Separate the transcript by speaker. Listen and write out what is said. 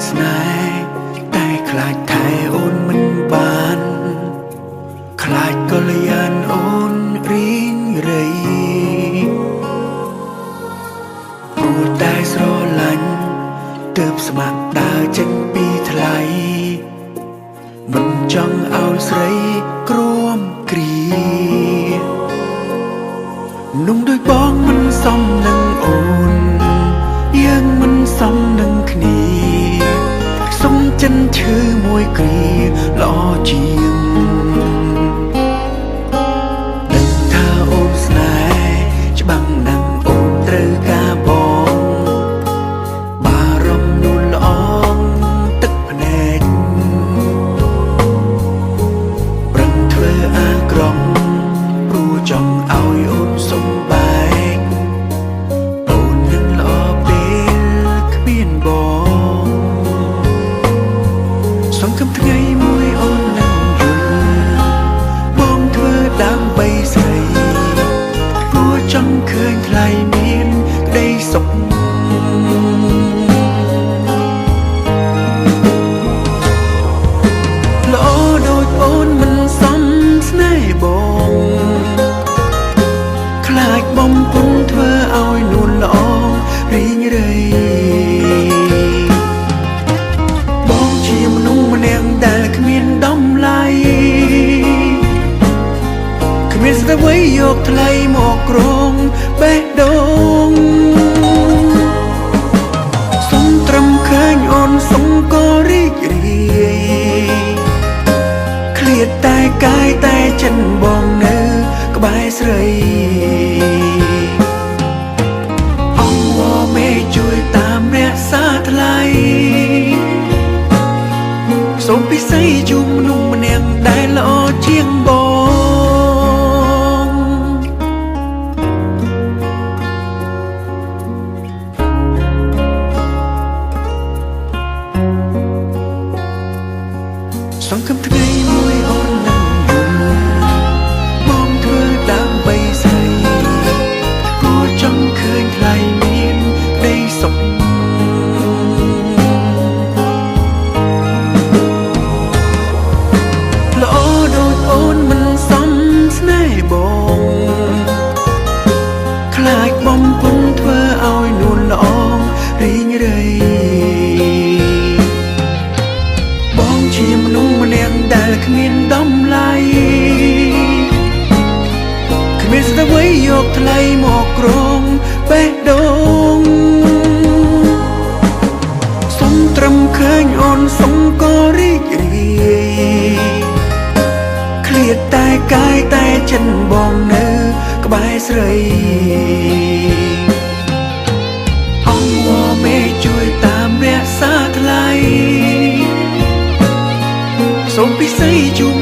Speaker 1: ស្នេហ៍តែខ្លាចថែអូនមិនបានខ្លាចកល្យានអូនរីងរៃព្រោះតែស្រឡាញ់ទើបស្ម័គ្រដើរចេញពីថ្លៃមិនចង់ឲ្យស្រីក្រមគ្រាนุ่มដោយបងមិនសមនឹងអូនយើងមិនសមនឹងគ្នាសុំចិនឈឺមួយគ្រាល្អជាងដឹងថាអូនស្នេហ៍ច្បាំងណាស់អូនត្រូវការបងបារម្ភនួនល្អងទឹកភ្នែកប្រឹងធ្វើអាក្រក់ព្រោះចង់ឲ្យអូនសុំបែកអូននឹងល្អពេលគ្មានបងសង្ឃឹមថ្ងៃមួយអូននឹងយល់បងធ្វើដើម្បីស្រីព្រោះចង់ឃើញថ្លៃមានក្តីសុខ ល្អដូចអូនមិនសមស្នេហ៍បងខ្លាចបំពុនធ្វើឲ្យនួនល្អរីងរៃបងជាមនុស្សម្នាក់ដែលគ្មានតម្លៃគ្មានស្រីយកថ្លៃមកក្រងបេះដូងសុំត្រឹមឃើញអូនសុំក៏រីករាយ ឃ្លាតតែកាយតែចិនបងនៅក្បែរស្រីអង្គវមេជួយតាមរក្សាថ្លៃសូមពិសីជុំមនុស្សម្នាក់ដែលល្អជាងបងសង្ឃឹមថ្ងៃមួយអូននឹងយល់បងធ្វើដើម្បីស្រីព្រោះចង់ឃើញថ្លៃមានក្តីសុខ ល្អដូចអូនមិនសមស្នេហ៍បងខ្លាចបំពុនធ្វើឲ្យនួនល្អងរីងរៃបងជាមនុស្សម្នាក់ដែលគ្មានតម្លៃគ្មានស្រីយកថ្លៃមកក្រងបេះដូងសុំត្រឹមឃើញអូនសុំក៏រីករាយ ឃ្លាតតែកាយតែចិនបងនៅក្បែរស្រីអង្គវមេជួយតាមរក្សាថ្លៃសូមពិសីជុំ